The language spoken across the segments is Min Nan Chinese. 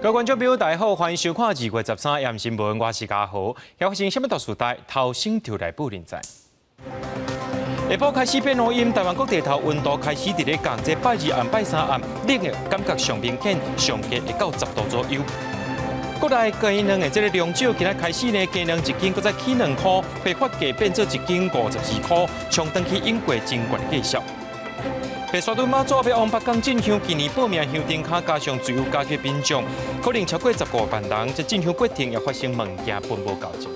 各位觀眾朋友，大家好，歡迎收看2月13暗新聞，我是嘉豪。發生啥物大事代，頭先就來報恁知。下晡開始變烏陰，台灣各地頭溫度開始佇咧降，這拜二暗、拜三暗，冷的感覺上明顯，上低會到10度左右。國內雞卵的這個量少，今仔開始呢，雞卵一斤閣再起2箍，批發價變做一斤52箍，衝轉去英國真懸的價數。白沙屯媽祖欲往北港進香，今年報名香燈跤加上自由加入民眾，可能超過15萬人。這進香過程也發生物件分無夠情形。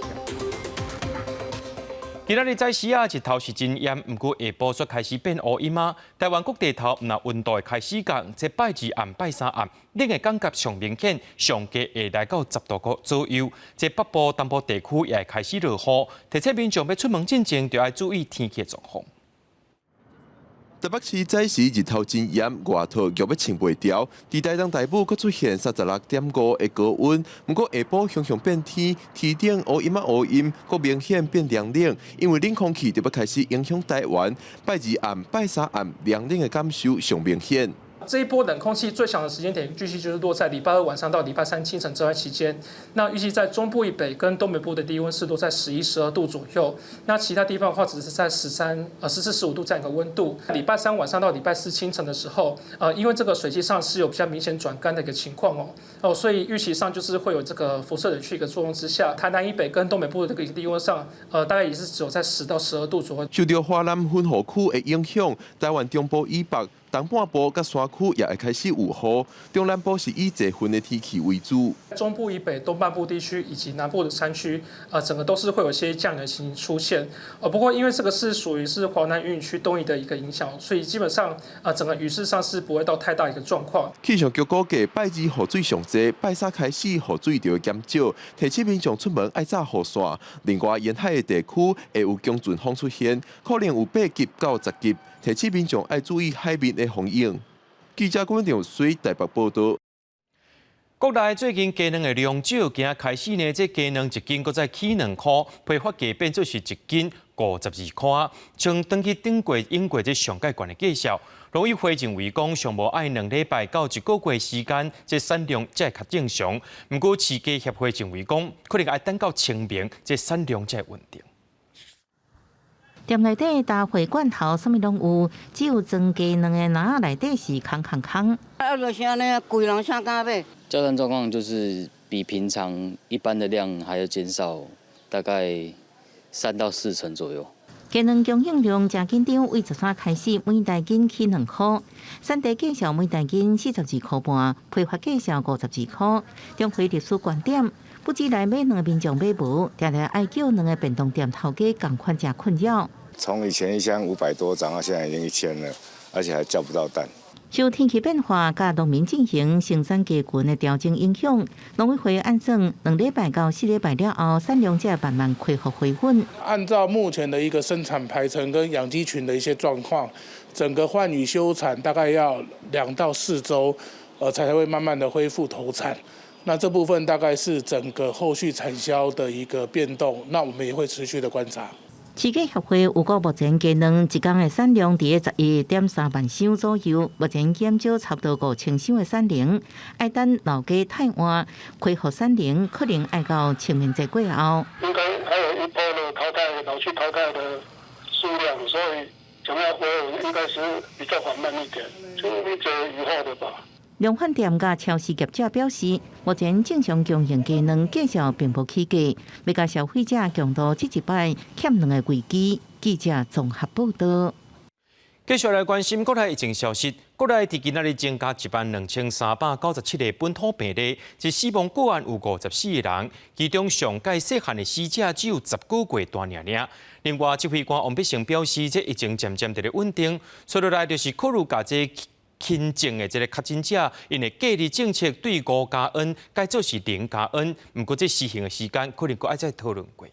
今仔日早時啊，日頭是真炎，毋過下晡煞開始變烏陰啊。台灣各地頭毋但溫度會開始降，這拜二暗、拜三暗，冷的感覺上明顯，上低會來到10度左右。這北部、東部地區也會開始落雨，提醒民眾欲出門進前，就愛注意天氣狀況。台北市早時日頭真炎，外套夾欲穿袂牢。佇台東大武閣出現36.5的高溫，毋過下晡雄雄變天，天頂烏陰仔烏陰，閣明顯變涼冷，因為冷空氣就欲開始影響台灣。拜二暗、拜三暗，涼冷的感受上明顯。這一波冷空氣最強的時間點，預計就是落在禮拜二晚上到禮拜三清晨這段期間。那預計在中部以北跟東北部的低溫是落在11、12度左右。那其他地方的話，只是在13、14、15度這樣一個溫度。禮拜三晚上到禮拜四清晨的時候，因為這個水汽上是有比較明顯轉乾的一個情況哦，所以預期上就是會有這個輻射冷卻一個作用之下，台南以北跟東北部的這個低溫上，大概也是只有在10到12度左右。受到華南雲雨區的影響，台灣中部以北、東半部佮山區也會開始有雨，中南部是以濟雲的天氣為主。中部以北、東半部地區以及南部的山區，整個都是會有一些降雨的情形出現。不過因為這個是屬於是華南雲雨區東移的一個影響，所以基本上整個雨勢上是不會到太大一個狀況。氣象局估計，拜二雨水上濟，拜三開始雨水就會減少，提醒民眾出門愛紮雨傘。另外，沿海的地區會有強陣風出現，可能有8級到10級。提醒民眾愛注意海面的風湧。記者郭文水台北報道。國內最近雞卵的量少，今仔開始呢，這雞卵一斤閣再起2箍，批發價變做是一斤52箍。像轉去頂過英國這上蓋懸的價數，農委會認為講上無愛2禮拜到一個月時間，這產量才會較正常。毋過飼雞協會認為講，可能愛等到清明，這產量才會穩定。店內底大貨罐頭啥物攏有，只有裝雞卵的籃仔內底是空空空。啊，就是按呢，規人啥敢買？交單狀況就是比平常一般的量還要減少大概3到4成左右。雞卵供應量誠緊張，為13開始每大斤起2箍，產地價數每大斤42箍半，批發價數52箍。中會律師觀點，不止來買卵的民眾買無，定定愛叫卵的便當店頭家仝款誠困擾。從以前一箱500多，漲到現在已經1000了，而且還叫不到蛋。受天氣變化佮農民進行生產雞群的調整影響，農委會按算2禮拜到4禮拜了後，產量才會慢慢恢復回穩。按照目前的一個生產排程跟養雞群的一些狀況，整個換羽休產大概要2到4週，才會慢慢的恢復投產。那這部分大概是整個後續產銷的一個變動，那我們也會持續的觀察。飼雞協會預估目前雞卵一工的產量佇咧11.3萬箱左右，目前減少差不多5000箱的產能，愛等老雞汰換恢復產能，可能愛到清明節過後。應該還有一波的淘汰、老去淘汰的數量，所以想要回穩應該是比較緩慢一點，清明節以後的吧。量販店佮超市業者表示，目前正常供應雞卵價數並無起價，欲共消費者共度這一擺欠卵的危機。記者綜合報道。繼續來關心國內疫情消息，國內佇今仔日增加12,397個本土病例，這死亡個案有54個人，其中上蓋細漢的死者只有10個月大爾爾。另外，指揮官王必勝表示，這疫情漸漸佇咧穩定，接落來就是考慮共這輕症的這个確診者，𪜶的隔離政策對5+N改做是0+N，毋過這實行的時間可能閣愛再討論過。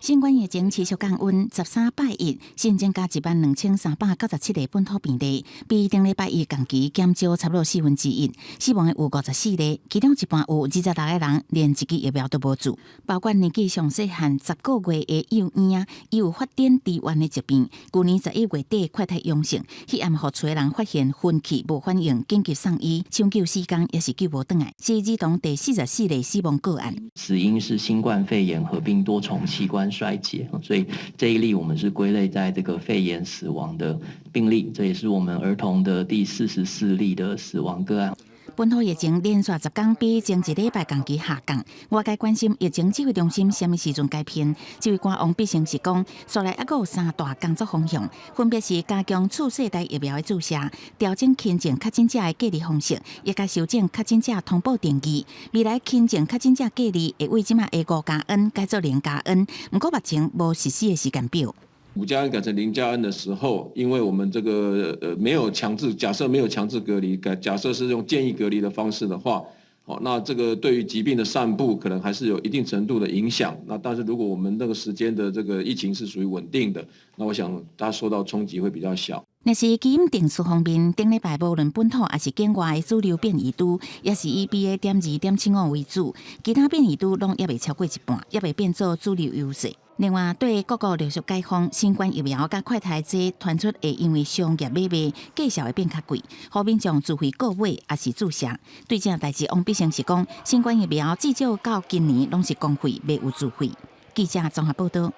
新冠疫情持續降溫，13拜一新增加12,397例本土病例，比頂禮拜一同期減少差不多四分之一。死亡的有54例，其中一半有26個人連一支疫苗都無注。包括年紀上細漢10個月的幼嬰，伊有發展遲緩的疾病。舊年11月底快篩陽性，彼暗予厝的人發現昏去無反應，緊急送醫，搶救4工也是救無轉來，是兒童第44例死亡個案。死因是新冠肺炎合併多重器官衰竭，所以這一例我們是歸類在這個肺炎死亡的病例，這也是我們兒童的第44例的死亡個案。本土疫情連續10工比前一禮拜同期下降，外界關心疫情指揮中心啥物時陣改編？指揮官王必勝是講，紲來猶閣有三大工作方向，分別是加強次世代疫苗的注射、調整輕症確診者的隔離方式，以及修正確診者通報定義。未來輕症確診者隔離會為這馬的5+N 改做0+N，毋過目前無實施的時間表。 5+N 改成0+N 的時候，因為我們這個沒有強制，假設沒有強制隔離，假設是用建議隔離的方式的話，好，那這個對於疾病的散布可能還是有一定程度的影響。那但是如果我們那個時間的這個疫情是屬於穩定的，那我想它受到衝擊會比較小。若是基因定序方面，頂禮拜無論本土抑是境外的主流變異株，也是以 BA.2.75為主，其他變異株攏猶未超過一半，猶未變做主流優勢。另外，對各國陸續解封，新冠疫苗佮快篩劑傳出會因為商業買賣，價數會變較貴，予民眾自費購買抑是注射。對這代誌，王必勝是講，新冠疫苗至少到今年攏是公費，袂有自費。記者綜合報道。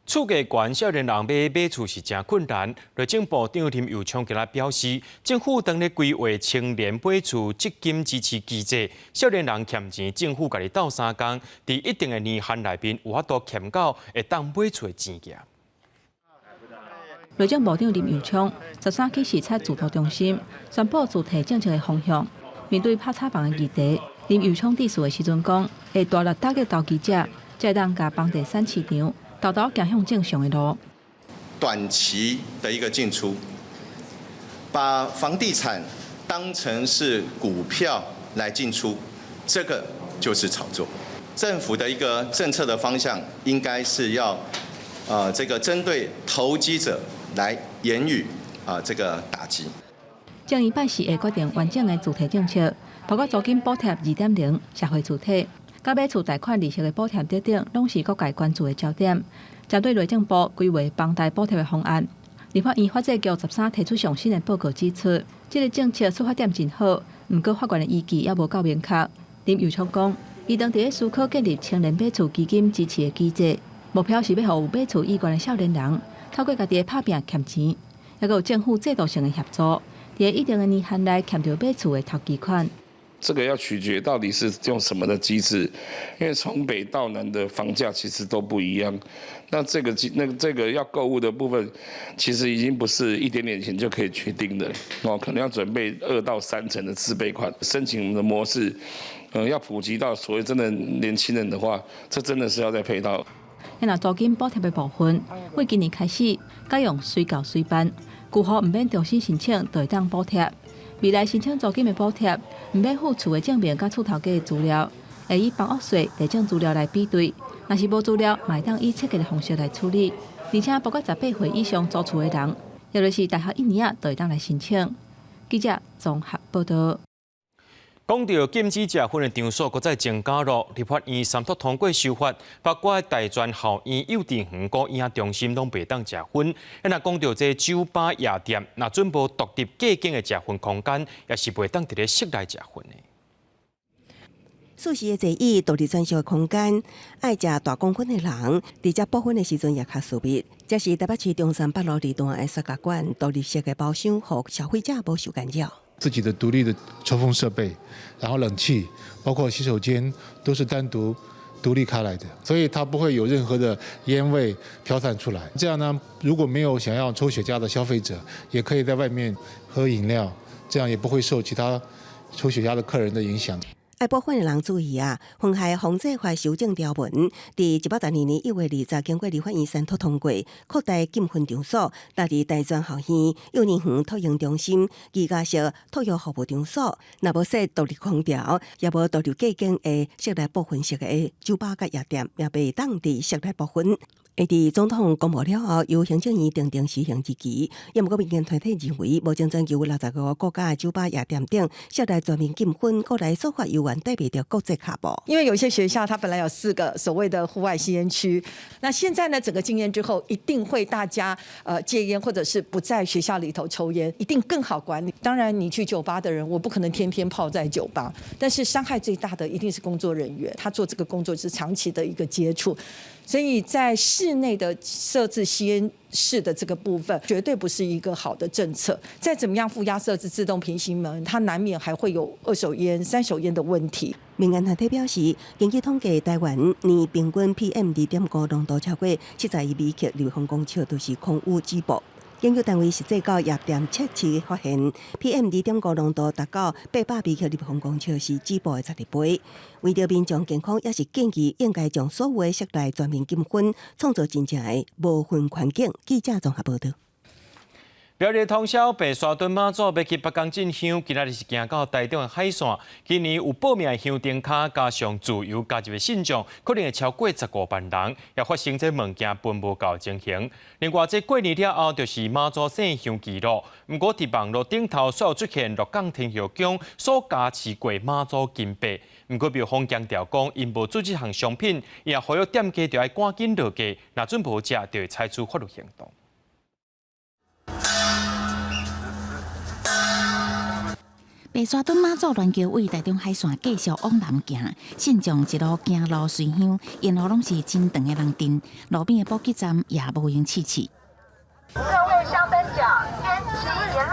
厝價懸，少年人欲買厝是誠困難。內政部長林右昌今仔表示，政府當咧規劃青年買厝資金支持機制，少年人欠錢，政府共你鬥相共，佇一定的年限內面有法度欠夠會當買厝的錢額。內政部長林右昌13去視察住圖中心，宣布住提政策的方向。面對拍炒房的議題，林右昌致辭的時陣講，會大力打擊投機者，才會當共房地產市場沓沓走向正常的路。短期的一個進出，把房地產當成是股票來進出，這個就是炒作。政府的一個政策的方向，應該是要，這個針對投機者來嚴予啊這個打擊。將於拜四會決定完整的住提政策，包括租金補貼2.0、社會住宅、佮買厝貸款利息的補貼等等，攏是各界關注的焦點。針對內政部規劃房貸補貼的方案，立法院法制局13提出上新的報告指出，這個政策出發點真好，毋過法源的依據猶無夠明確。林右昌講，伊當佇咧思考建立青年買厝基金支持的機制，目標是欲予有買厝意願的少年人，透過家己的拍拚欠錢，猶閣有政府制度性的協助，佇一定的年限內欠著買厝的頭期款。這個要取決到底是用什麼的機制，因為從北到南的房價其實都不一樣。那這個那個這個要購物的部分，其實已經不是一點點錢就可以決定的哦，可能要準備2到3成的自備款。申請的模式，要普及到所謂真的年輕人的話，這真的是要再配套。那租金補貼的部分，為今年開始改用隨繳隨辦，舊戶毋免重新申請，就會當補貼。未來申請租金的補貼，毋免附厝的證明佮厝頭家的資料，會以房屋稅地政資料來比對。若是無資料，嘛會當以切結的方式來處理。而且包括18歲以上租厝的人，抑就是大學一年仔，就會當來申請。記者綜合報道。講到禁止食薰的場所，閣再增加囉。立法院三讀通過修法，包括大專校院、幼稚園、孤嬰中心攏袂當食薰。若講到這酒吧、夜店，若準無獨立隔間的食薰空間，也是袂當佇咧室內食薰的。舒適的座椅、獨立專屬的空間，愛食大公薰的人，佇遮撥薰的時陣也較私密。這是台北市中山北路二段的雪茄館，獨立式的包廂，予消費者無受干擾。自己的獨立的抽風設備，然後冷氣，包括洗手間都是單獨獨立開來的，所以它不會有任何的煙味飄散出來。這樣呢，如果沒有想要抽雪茄的消費者，也可以在外面喝飲料，這樣也不會受其他抽雪茄的客人的影響。愛補薰的人注意啊！薰害防制法修正條文，佇112年1月20，經過立法院三讀通過，擴大禁薰場所，但佇大專校院、幼兒園托嬰中心、居家式托育服務場所，若無設獨立空調，也無獨立隔間的室內補薰式的酒吧佮夜店，也袂當佇室內補薰。會佇總統公布了後，由行政院訂定施行日期。也毋過民間團體認為，目前全球有65個國家的酒吧、夜店等室內全面禁薰，過來說法猶原綴袂著國際跤步。因為有些學校，它本來有四個所謂的戶外吸煙區，那現在呢，整個禁煙之後，一定會大家戒煙，或者是不在學校裡頭抽煙，一定更好管理。當然，你去酒吧的人，我不可能天天泡在酒吧，但是傷害最大的一定是工作人員，他做這個工作是長期的一個接觸。所以在室內的設置吸煙室的這個部分，絕對不是一個好的政策。再怎麼樣負壓設置自動平行門，它難免還會有二手煙、三手煙的問題。民間團體表示，根據統計，台灣年平均 PM 2.5濃度超過71微克立方公尺，都是空污指報。研究單位實際到夜店測試發現，PM 2.5濃度達到800微克立方公尺，是指報的12倍。為著民眾健康，也是建議應該將所有的室內全面禁薰，創造真正的無薰環境。記者綜合報導。表日通宵，白沙屯媽祖欲去北港進香，今仔日是行到台中的海線。今年有報名的香燈跤，加上自由加入的信眾，可能會超過15萬人，也發生這物件分無夠情形。另外，這過年了後就是媽祖進香期囉。毋過佇網路頂頭，煞出現鹿港天后宮所加持過媽祖金幣。毋過廟方強調講，𪜶無做這項商品，也呼籲店家著愛趕緊落架，若準無食，就會採取法律行動。白沙屯媽祖鸞轎位台中海線繼續往南行，信眾一路行路隨香，沿路攏是真長的人陣，路邊的補給站也無閒試試。各位香燈腳，天氣炎熱，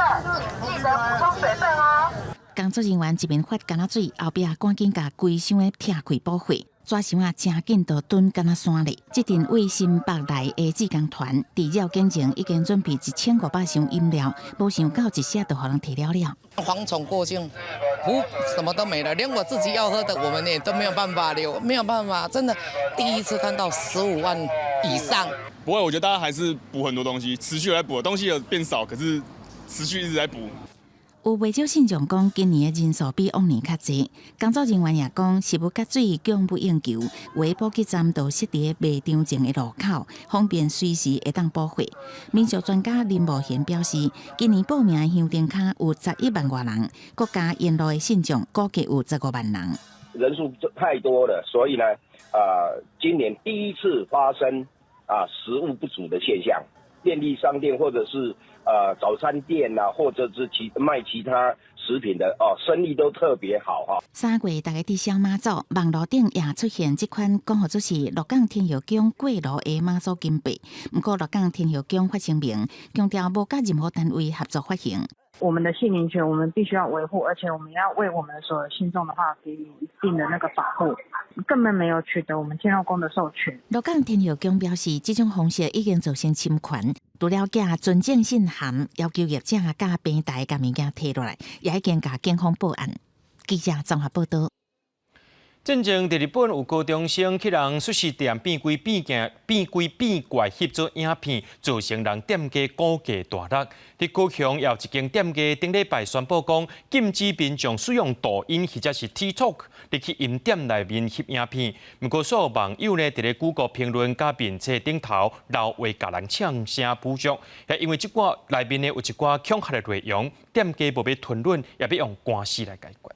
請記得補充水分哦。工作人員一邊發柑仔水，後壁趕緊共規箱的拆開補貨。紙箱仔誠緊就囤敢若山咧。這陣為新北來的志工團，佇繞境前已經準備1500箱飲料，無想到一下就予人提了了。蝗蟲過境，噗，什麼都沒了，連我自己要喝的，我們也都沒有辦法留，沒有辦法，真的第一次看到15萬以上。不會，我覺得大家還是補很多東西，持續來補，東西有變少，可是持續一直在補。有袂少信眾講，今年的人數比往年較濟。工作人員也講，食物佮水供不應求，有的補給站就設佇賣場前的路口，方便隨時會當補貨。民俗專家林慕賢表示，今年報名的香燈跤有11萬外人，閣加沿路的信眾估計有15萬人。人數太多了，所以呢，今年第一次發生食物不足的現象，便利商店或者是早餐店啊，或者是其賣其他食品的哦，生意都特別好哈。3月大家佇燒媽祖，網路頂也出現這款講號做是鹿港天后宮過爐的媽祖金幣。毋過鹿港天后宮發聲明，強調無佮任何單位合作發行。我們的姓名權，我們必須要維護，而且我們要為我們所有信眾的話，給予一定的那個保護。根本沒有取得我們天后宮的授權。鹿港天后宮表示，這種方式已經造成侵權，除了寄存證信函，要求業者佮平台共物件提落來，也已經共警方報案。記者綜合報導。進前佇日本有高中生去人壽司店變鬼變鏡、變鬼變怪翕做影片，造成人店家股價大落。佇高雄也有一間店家頂禮拜宣布講，禁止民眾使用抖音或者是 TikTok 入去𪜶店內面翕影片。毋過所有網友呢，佇咧 Google 評論佮面冊頂頭留話共人嗆聲侮辱。也因為這寡內面呢有一寡恐嚇的內容，店家無欲吞忍，也欲用官司來解決。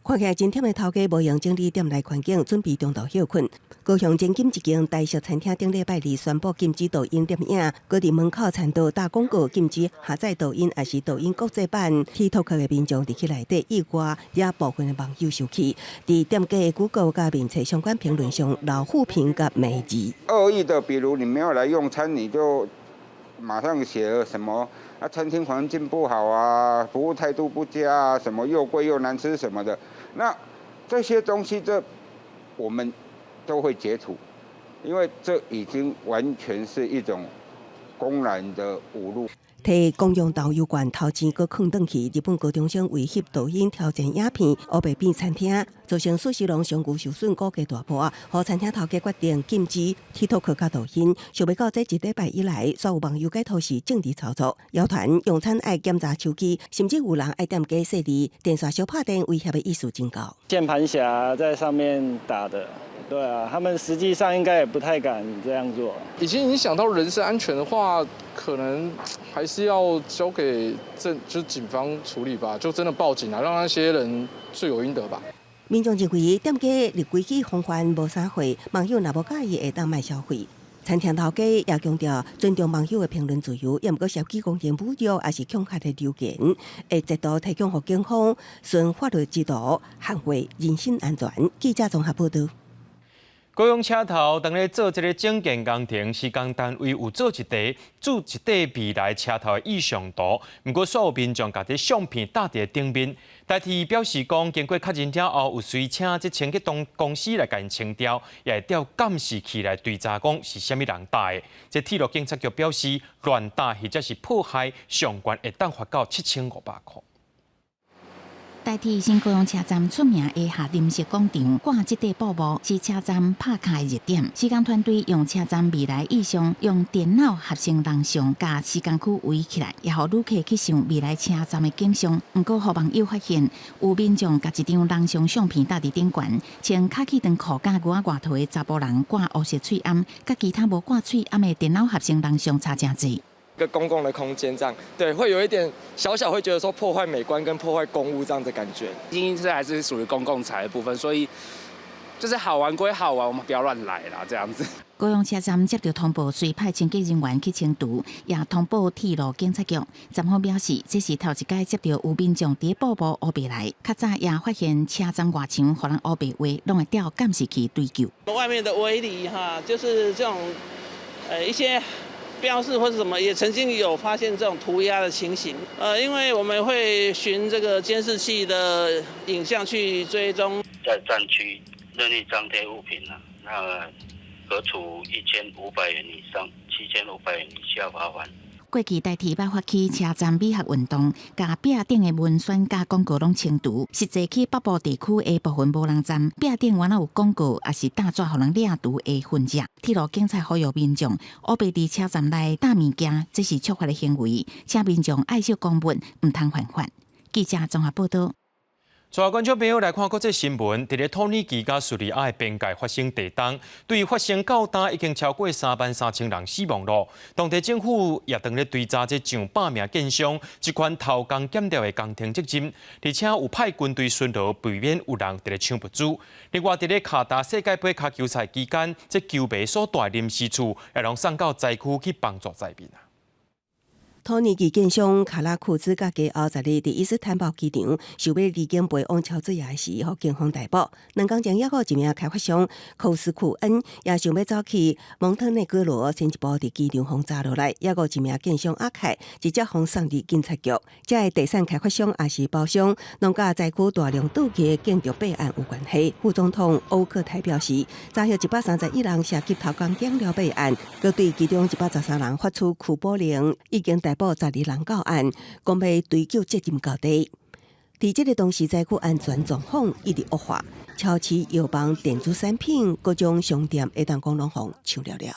看起來真忝的頭家無閒整理店內環境，準備中晝歇睏。高雄前金一間台式餐廳頂禮拜二宣布禁止抖音攝影，閣佇門口餐桌打廣告，禁止下載抖音，抑是抖音國際版 TikTok 的民眾入去內底以外，惹部分的網友生氣。佇店家的 Google 佮面冊相關評論上留負評佮罵字。惡意的，比如你沒有來用餐，你就馬上寫了什麼？啊，餐廳環境不好啊，服務態度不佳啊，什麼又貴又難吃什麼的。那這些東西，這我們都會截圖，因為這已經完全是一種公然的侮辱。提公用豆油罐偷錢，閣囥轉去。日本高中生為翕抖音挑戰影片，烏白變餐廳，造成壽司郎商譽受損，股價大破。予餐廳頭家決定禁止 TikTok 佮抖音。想袂到這一禮拜以來，煞有網友改圖是政治操作，謠傳用餐愛檢查手機，甚至有人愛店家設置電線相拍電威脅的意思真高。鍵盤俠在上面打的。對啊，他們實際上應該也不太敢這樣做。已經影響到人身安全的話，可能還是要交給政，就是警方處理吧。就真的報警啊，讓那些人罪有應得吧。民眾認為店家立規矩防範無啥貨，網友若無佮意會當莫消費。餐廳頭家也強調尊重網友的評論自由，也毋過涉及公然侮辱抑是恐嚇的留言，會適度提供予警方，循法律之途捍衛人身安全。記者綜合報道。高雄車頭當咧做這个整建工程，施工單位有做一塊做一塊未來車頭的意向圖，毋過煞有民眾共這相片貼佇頂面。台鐵表示講，經過確認了後，有隨請這清潔當公司來共𪜶清掉，也會調監視器來追查講是啥物人貼的。這鐵路警察局表示，亂貼或者是破壞，上懸會當罰到7500塊。台鐵新高雄車站出名的下臨時廣場掛這塊布幕，是車站拍卡的熱點。施工團隊用車站未來意象，用電腦合成人像，共施工區圍起來，也予旅客去想未來車站的景象。毋過，予網友發現有民眾共一張人像相片貼佇頂懸，穿卡其長褲佮牛仔外套的查埔人掛烏色喙罨，佮其他無掛喙罨的電腦合成人像差誠濟。一個公共的空間，這樣對，會有一點小小會覺得說破壞美觀跟破壞公物這樣的感覺。畢竟這還是屬於公共財的部分，所以就是好玩歸好玩，我們不要亂來啦，這樣子。高雄車站接到通報，隨派清潔人員去清除，也通報鐵路警察局。站方表示，這是頭一擺接到有民眾佇布幕烏白來，較早也發現車站外牆予人烏白畫，攏會調監視器追究。外面的圍籬哈，就是這種一些標示或者什麼，也曾經有發現這種塗鴉的情形。因為我們會循這個監視器的影像去追蹤。在站區任意張貼物品啊，那可處1500元以上7500元以下罰款。過去台鐵捌發起車站美學運動，共壁頂的文宣佮廣告攏清除。實際去北部地區的部分無人站，壁頂原來有廣告，抑是貼紙予人掠除的痕跡。鐵路警察呼籲民眾，烏白佇車站內貼物件，這是觸法的行為，請民眾愛惜公物，毋通犯法。記者綜合報道。帶觀眾朋友來看國際新聞，佇咧土耳其佮敘利亞的邊界發生地動，對發生到今已經超過33,000人死亡咯。當地政府也當咧追查這上百名建商這款偷工減料的工程責任，而且有派軍隊巡邏，避免有人佇咧搶物資。另外，佇咧卡達世界盃跤球賽期間，這球迷所蹛的臨時厝也攏送到災區去幫助災民啊。土耳其建商卡拉庫茲佮家後10日佇伊斯坦堡機場，想欲離境飛往喬治亞時，予警方逮捕。2工前，猶閣有一名開發商科斯庫恩也想欲走去蒙特內哥羅，先一步佇機場予抓落來。猶閣有一名建商阿凱直接予送佇警察局。這个地產開發商抑是包商，攏佮災區大量倒去的建築弊案有關係。副總統歐克泰表示，查獲131人涉及偷工減料弊案，閣對其中113人發出拘捕令，已經逮捕12人到案，講欲追究責任到底。佇這个同時，災區安全狀況一直惡化，超市、藥房、電子產品、各種商店會當講攏予搶了了。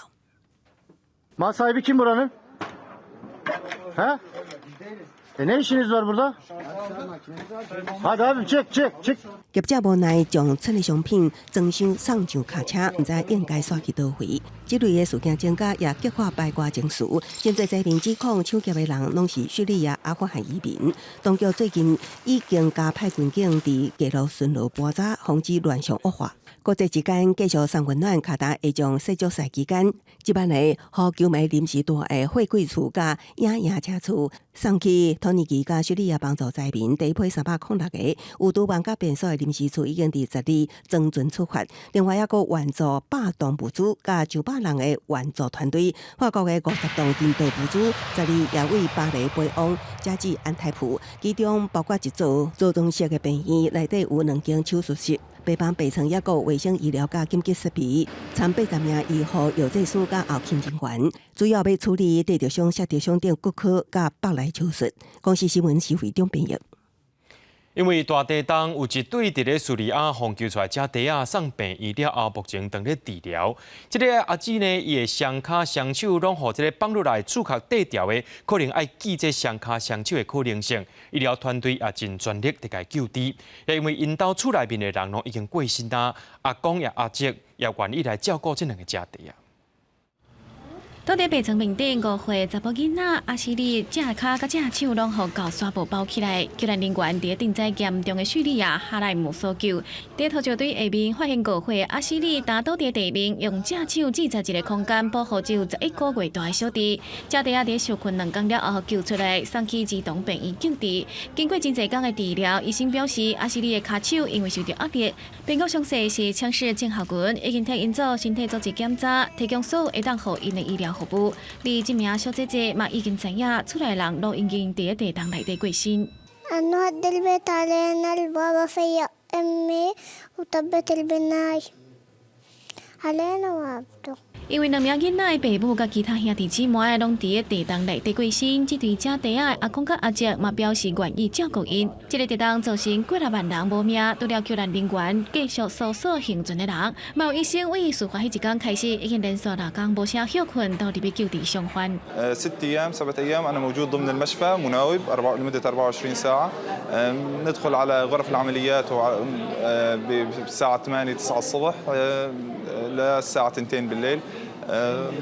Mal sahibi kim buranın? He? E ne işiniz var burada? Hadi abi çek çek çek. 業者無奈將村的商品裝箱送上卡車，毋知應該徙去佗位。這類的事件增加，也激化排外情緒。真濟災民指控搶劫的人攏是敘利亞、阿富汗移民。當局最近已經加派軍警佇街路巡邏盤查，防止亂象惡化。國際之間繼續送溫暖，卡達會將世足賽期間1萬個予球迷臨時蹛的貨櫃厝佮野營車厝送去土耳其佮敘利亞幫助災民。第一批306個有廚房佮便所的臨臨時厝已經佇12裝船出發，另外抑閣援助100噸物資佮900人的援助團隊。法國的50噸人道物資，12也為巴黎飛往加濟安泰普，其中包括一座組裝式的病院，內底有兩間手術室、病房、病床，抑閣有衛生醫療佮緊急設備，參80名醫護、藥劑師佮後勤人員，主要欲處理跌著傷、摔著傷等骨科佮腹內手術。公視新聞徐惠中編譯。因為大地震有一對佇咧敘利亞予救出來姐弟仔送病院了後，目前正咧治療。這个阿姊呢，伊的雙跤雙手攏予這个放落來柱殼綴掉的，可能愛鋸這雙跤雙手的可能性。醫療團隊也盡全力佇共救治。因為𪜶兜厝內面的人攏已經過身啦，阿公也阿叔也願意來照顧這兩个姐弟仔。倒佇病床面頂，5歲查埔囡仔阿西里，隻跤佮隻手攏予厚紗布包起來。救援人員佇震災嚴重的敘利亞哈萊姆搜救，佇土石堆下面發現5歲阿西里，焦倒佇地面，用隻手製造一个空間保護只有11個月大的小弟。姐弟仔佇受困兩工了後救出來，送去兒童病院救治。經過真濟工的治療，醫生表示阿西里的跤手因為受著壓力，變閣詳細是槍氏症候群，已經替𪜶做身體組織檢查，提供所有會當予𪜶的醫療服務。而這名小姐姐嘛已經知影，厝內人攏已經佇地洞內底過身。 انه هد البيت علينا البابا فيق امي وطبت البناية علينا وعبده 因為兩名囡仔的爸母佮其他兄弟姊妹攏佇地洞內底過身，這對姐弟仔阿公佮阿叔嘛表示願意照顧𪜶。這个地震造成幾若萬人無命，除了救援人員繼續搜索倖存的人，嘛有醫生為事發彼一工開始，已經連續六工無啥歇睏，都入去救治傷患。 6 أيام 7 أيام أنا موجود ضمن المشفى مناوب لمدة 24 ساعة، ندخل على غرف العمليات بالساعة 8 9 الصبح للساعة 2 بالليل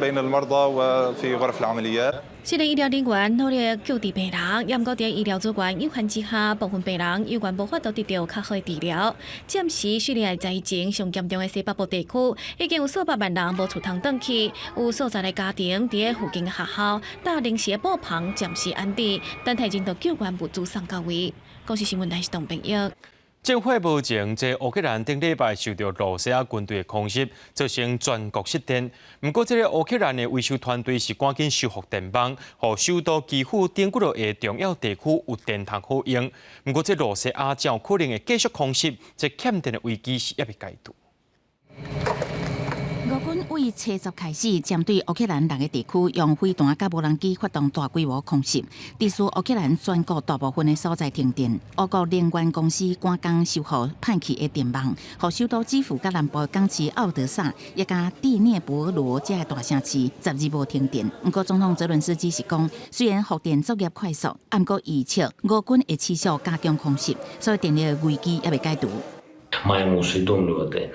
بين المرضى وفي غرف العمليات。雖然醫療人員努力救治病人，也毋過佇醫療資源有限之下，部分病人猶原無法度得著較好的治療。暫時敘利亞災情上嚴重的西北部地區，已經有數百萬人無厝通轉去，有數十个家庭佇附近的學校搭臨時的布棚暫時安置，等待人道救援物資送到位。公視新聞台是董編譯。戰火無情，這烏克蘭頂禮拜受著羅西亞軍隊的空襲，造成全國失電。毋過，這个烏克蘭的維修團隊是趕緊修復電網，予首都基輔等幾落个重要地區有電通好用。毋過，這羅西亞真有可能會繼續空襲，這欠電的危機是猶未解除。俄軍為初十開始，針對烏克蘭六个地區用飛彈佮無人機發動大規模空襲，致使烏克蘭全國大部分的所在停電。烏國能源公司趕工修復歹去的電網，予首都基輔佮南部港市奧德薩，以及第聶伯羅這个大城市12無停電。毋過總統澤倫斯基是講，雖然復電作業快速，毋過預測俄軍會持續加強空襲，所以電力危機猶未解除。 Маємо усвідомлювати,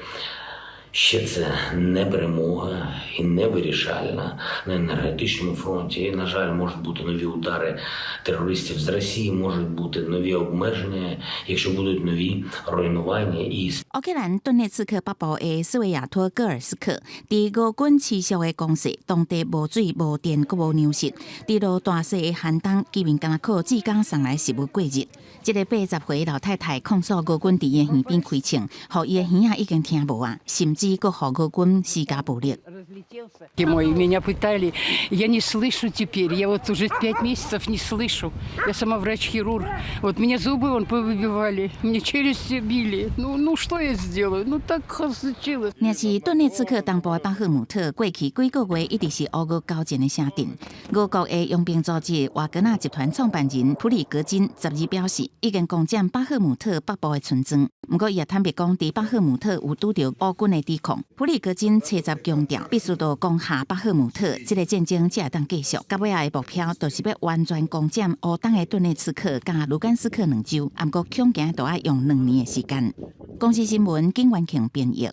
що це не перемога і не вирішальна на енергетичному фронті. І, на жаль, можуть бути нові удари терористів з Росії, можуть бути нові обмеження, якщо будуть нові руйнування і 烏克蘭頓涅茨克北部的斯維亞托戈爾斯克，佇俄軍持續的攻勢，當地無水、無電、閣無糧食。佇落大雪的寒冬，居民干焦靠志工送來食物過日。這个80歲老太太控訴俄軍佇伊的耳邊開槍，予伊的耳仔已經聽無啊，甚至閣予俄軍施加暴力。 Меня пытали, я не слышу теперь, я вот уже 5 месяцев не слышу. Я сама врач-хирург. Вот мне зубы вон повыбивали, мне челюсти били. Ну, ну что я сделаю? Ну так случилось. 若是頓涅茨克東部的巴赫姆特，過去幾個月一直是烏俄交戰的城鎮。俄國的傭兵組織瓦格納集團創辦人普里格金12表示，已經攻佔巴赫姆特北部的村莊。毋過，伊也坦白講，佇巴赫姆特有拄著烏軍的抵抗。普里格金初十強調，必須著攻下巴赫姆特，這个戰爭才會當繼續。到尾仔的目標，就是欲完全攻佔烏東的頓涅茨克佮盧甘斯克兩州。毋過，恐驚著愛用2年的時間。公視新聞景元慶編譯。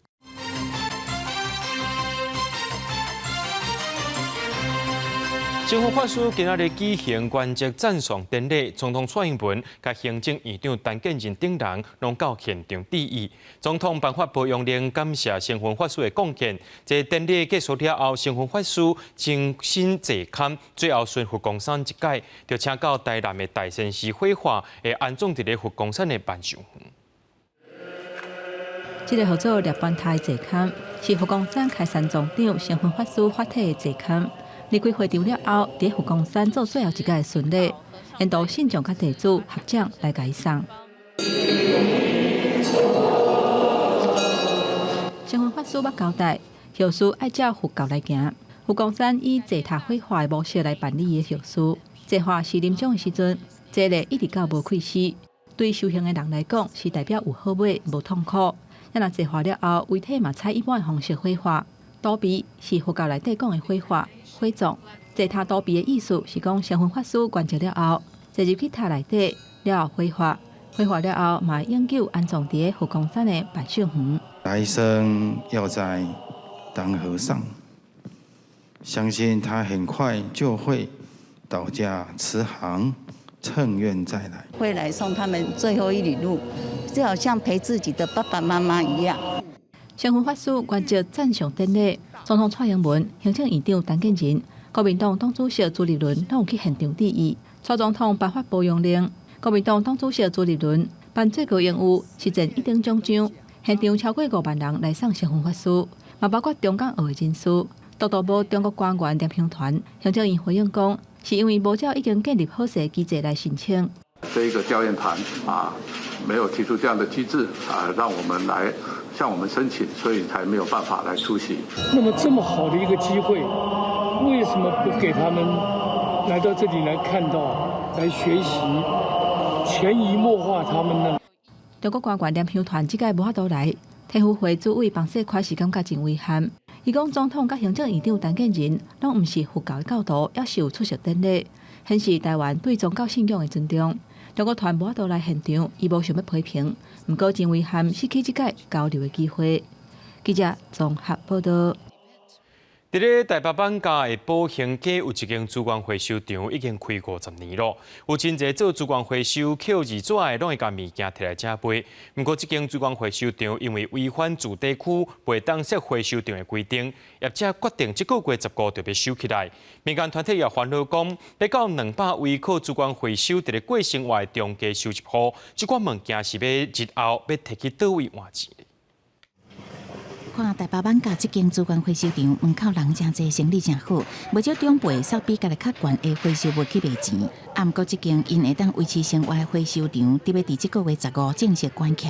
聖薰法師今仔日舉行圓寂讚頌典禮，總統蔡英文佮行政院長陳建仁等人攏到現場致意。總統頒發褒揚令，感謝聖薰法師的貢獻。這典禮結束了後，聖薰法師親身坐龕，最後巡佛光山一擺，就請到台南的大善寺火化，會安葬佇咧佛光山的萬壽園。這个號做涅槃塔的坐龕，是佛光山開山宗長成雲法師法體的坐龕。離開會場了後，佇佛光山做最後一擺的巡禮，沿途信眾佮弟子合掌來共伊送。成雲法師捌交代，後事愛照佛教來行。佛光山以坐塔火化的模式來辦理伊的後事。坐化是臨終的時陣，坐咧一直到無氣死。對修行的人來講，是代表有好尾，無痛苦。啊，若坐化了後，遺體嘛採一般的方式火化。躲避是佛教內底講的火化、火葬。坐塔躲避的意思是講，成雲法師圓寂了後，坐入去塔內底了後火化，火化了後嘛永久安葬佇佛光山的萬壽園。來生要再當和尚，相信他很快就會倒駕慈航，乘願再來。會來送他們最後一里路，就好像陪自己的爸爸媽媽一樣。成雲法師圓寂讚賞典禮，總統蔡英文、行政院長陳建仁、國民黨黨主席朱立倫攏有去現場致意。蔡總統頒發保養令，國民黨黨主席朱立倫頒最高榮譽是前一等獎章，現場超過5萬人來送成雲法師，嘛包括中港澳的人士。獨獨無中國官員念香團，行政院回應講，是因為無照已經建立好勢機制來申請。這一個吊唁團啊，沒有提出這樣的機制啊，讓我們來向我們申請，所以才沒有辦法來出席。那麼這麼好的一個機會，為什麼不給他們來到這裡來看到、來學習，潛移默化他們呢？中國官員念香團這屆無法度來，體育會主委彭世寬是感覺真遺憾。伊講總統佮行政院長陳建仁攏毋是佛教的教徒，猶是有出席典禮，顯示台灣對宗教信仰的尊重。中國團無法度來現場，伊無想欲批評，毋過真遺憾失去這屆交流的機會。記者綜合報道。佇咧台北艋舺的寶興街有一間資源回收場，已經開50年咯。有真濟做資源回收抾二紙的，攏會共物件提來遮賣。毋過，這間資源回收場因為違反住宅區袂當設回收場的規定，業者決定這個月15就欲收起來。民間團體也煩惱講，欲到200位靠資源回收佇咧過生活的中低收入戶，這款物件是欲日後欲提去佗位換錢？看台北艋舺這間資源回收場門口人誠濟，生意誠好，無少長輩捒比家己較懸的回收物去賣錢。啊，毋過這間𪜶會當維持生活的回收場，得欲佇這個月15正式關起。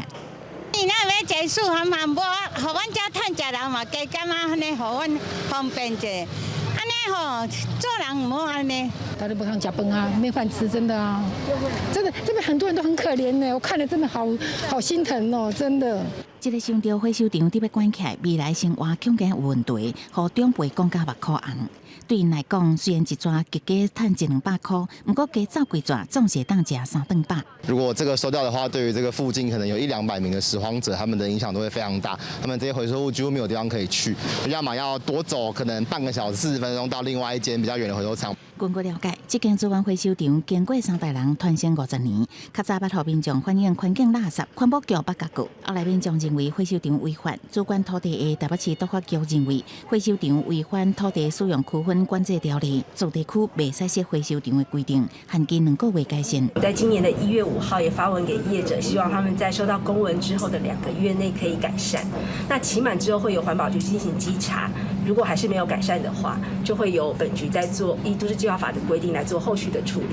你若欲結束，含含無，予阮遮趁食人嘛，加減仔按呢，予阮方便者。按呢吼，做人毋好按呢。大家不通食飯啊，沒飯吃，真的啊，真的，這邊很多人都很可憐呢，我看了真的好好心疼哦，真的。這个想著回收場得欲關起來，未來生活恐驚有問題，予長輩講甲目箍紅。對𪜶來講，雖然一逝加加趁一兩百箍，毋過加走幾逝，總是會當食三頓飽。如果這個收掉的話，對於這個附近可能有一兩百名的拾荒者，他們的影響都會非常大。他們這些回收物幾乎沒有地方可以去，要麼要多走可能半個小時、40分鐘到另外一間比較遠的回收場。根據了解，這間資源回收場經過三代人傳承50年，較早捌予民眾反映環境垃圾，環保局捌共告。後來民眾認為回收場違法，主管土地的台北市都發局認為回收場違反土地使用區分管制條例，住宅區袂使設回收場的規定，限期2個月改善。在今年的1月5號也發文給業者，希望他們在收到公文之後的2個月內可以改善。那期滿之後會由環保局進行稽查，如果還是沒有改善的話，就會由本局再做依都市計劃法的規定來做後續的處理。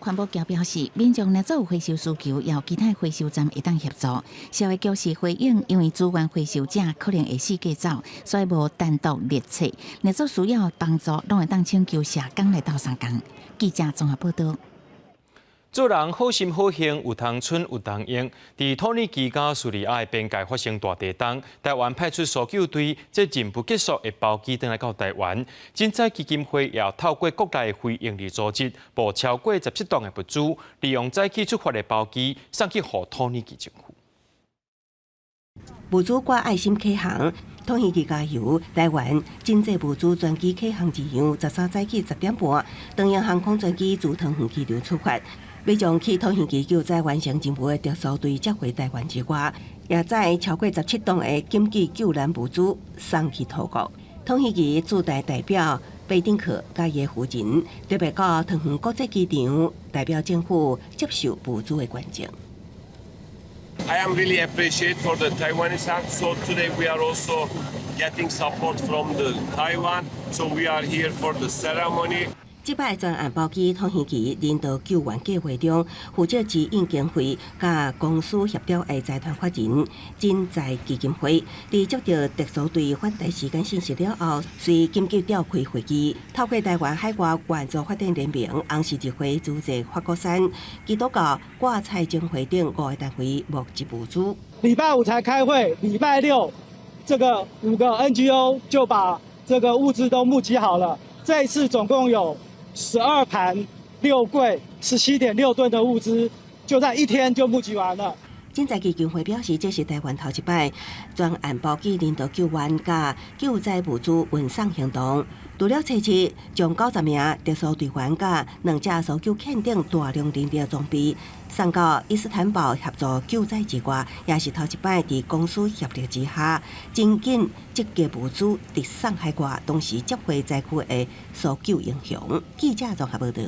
環保局表示，民眾若有回收需求，有其他回收站會當協助。社會局是回應，因為資源回收者可能會四界走，所以無單獨列冊。若做需要幫助，攏會當請求社工來鬥相共。記者綜合報道。做人好心好行，有通賰有通用。佇土耳其佮敘利亞的邊界發生大地動，台灣派出搜救隊這任務結束會包機轉來到台灣。賑災基金會也透過國內非營利組織，募超過17噸的物資，利用早起出發的包機送去予土耳其政府。物資掛愛心啟航，土耳其加油！台灣賑濟物資專機啟航一樣，13早起10點半，長榮航空專機自桃園機場出發。欲將去土耳其救災完成任務的特搜隊接回台灣之外，也載超過17噸的緊急救難物資送去土國。土耳其駐台代表貝丁克佮伊夫人特別到桃園國際機場，代表政府接受物資的捐贈。I am really appreciate for the Taiwanese help. So today we are also getting support from the Taiwan. So we are here for the ceremony. 這擺專案包機土耳其人道救援計劃中，負責指引經費佮公私協調的財團法人賑災基金會，佇接到特搜隊返台時間信息了後，隨緊急召開會議，透過台灣海外援助發展聯盟、紅十字會資助法鼓山、基督教掛彩總會等五個單位募集物資。禮拜五才開會，禮拜六這個五個 NGO 就把這個物資都募集好了。這一次總共有12盤6櫃，17.6噸的物資，就在一天就募集完了。賑災基金會表示，這是台灣頭一擺專案包機人道救援佮救災物資運送行動。除了測試將90名特搜隊員佮兩架搜救艦等大量人力裝備送到伊斯坦堡協助救災之外，也是頭一擺佇公私協力之下，真緊集結物資直送海外，同時接回災區的搜救英雄。記者綜合報導。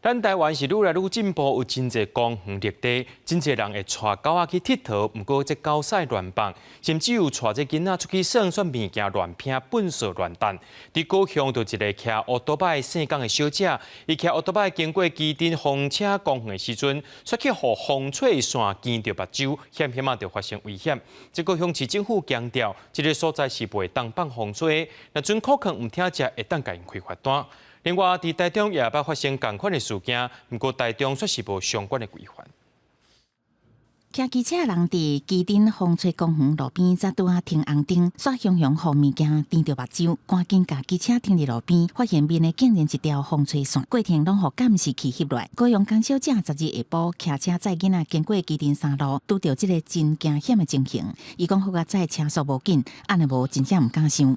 咱台灣是愈來愈進步，有真濟公園綠地，真濟人會帶狗仔去𨑨迌，毋過這狗屎亂放，甚至有帶這囡仔出去耍，煞物件亂拚、糞掃亂擲。佇高雄就一个騎烏多擺姓江的小姐，伊騎烏多擺經過旗津風車公園的時陣，煞去予風吹線墘著目睭，險險仔就發生危險。這高雄市政府強調，這个所在是袂當放風吹，若準顧客毋聽者，會當共𪜶開罰單。另外，佇台中也捌發生仝款的事件，毋過台中煞是無相關的規範。騎機車人佇旗津風吹公園路邊，才拄仔停紅燈，煞雄雄予物件挃著目睭，趕緊共機車停佇路邊，發現面內竟然一條風吹線，過程攏予監視器翕落來。高雄江小姐10日下晡騎車載囡仔經過旗津三路，拄著這个真驚險的情形。伊講好佳哉車速無緊，按呢無真正毋敢想。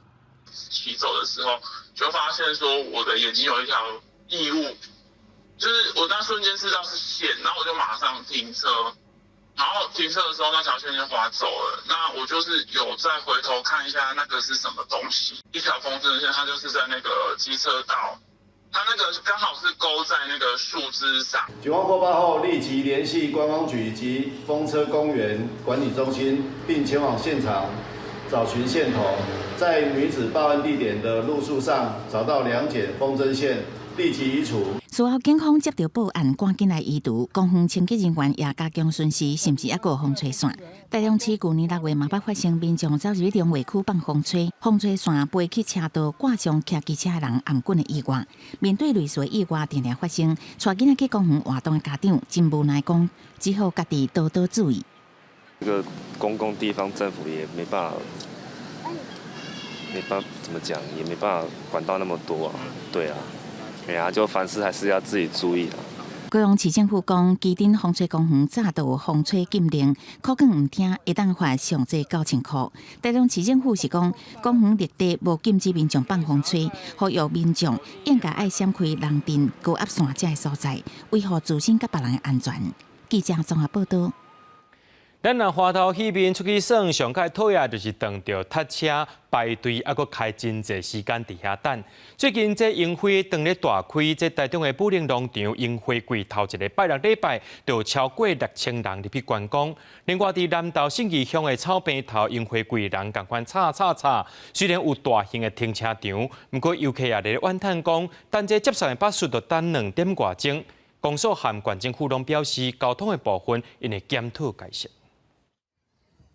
騎走的時候，就發現說我的眼睛有一條異物，就是我那瞬間知道是線，然後我就馬上停車，然後停車的時候那條線就滑走了。那我就是有再回頭看一下那個是什麼東西，一條風箏線，它就是在那個機車道，它那個剛好是勾在那個樹枝上。警方獲報後立即聯繫觀光局及風車公園管理中心，並前往現場找尋線頭，在女子報案地點的路樹上找到兩卷風箏線，立即移除。事後警方接到報案，趕緊來移除。公園清潔人員也加強巡視，是毋是猶閣有風吹線？台中市舊年6月嘛捌發生民眾走入去龍華區放風吹，風吹線飛去車道，掛傷騎機車人頷頸的意外。面對類似的意外定定發生，帶囡仔去公園活動的家長真無奈講，只好家己多多注意。這個公共地方政府也沒辦法，沒辦法怎麼講，也沒辦法管到那麼多啊。對啊，哎呀，就凡事還是要自己注意啦。高雄市政府講，旗津風吹公園早就有風吹禁令，可見毋聽會當罰上濟9000箍。台中市政府是講，公園綠地無禁止民眾放風吹，呼籲民眾應該愛閃開人陣、高壓線這个所在，維護自身佮別人的安全。記者綜合報導。咱若歡頭戲面出去耍，上蓋討厭就是撞著塞車排隊，猶閣開真濟時間佇遐等。最近這櫻花當咧大開，這台中的武陵農場櫻花季頭一个拜六禮拜，就有超過6000人入去觀光。另外，佇南投信義鄉的草坪頭櫻花季人仝款吵吵吵。雖然有大型的停車場，毋過遊客也咧怨嘆講，等這接送的巴士著等兩點外鐘。公所和縣政府攏表示，交通的部分𪜶會檢討改善。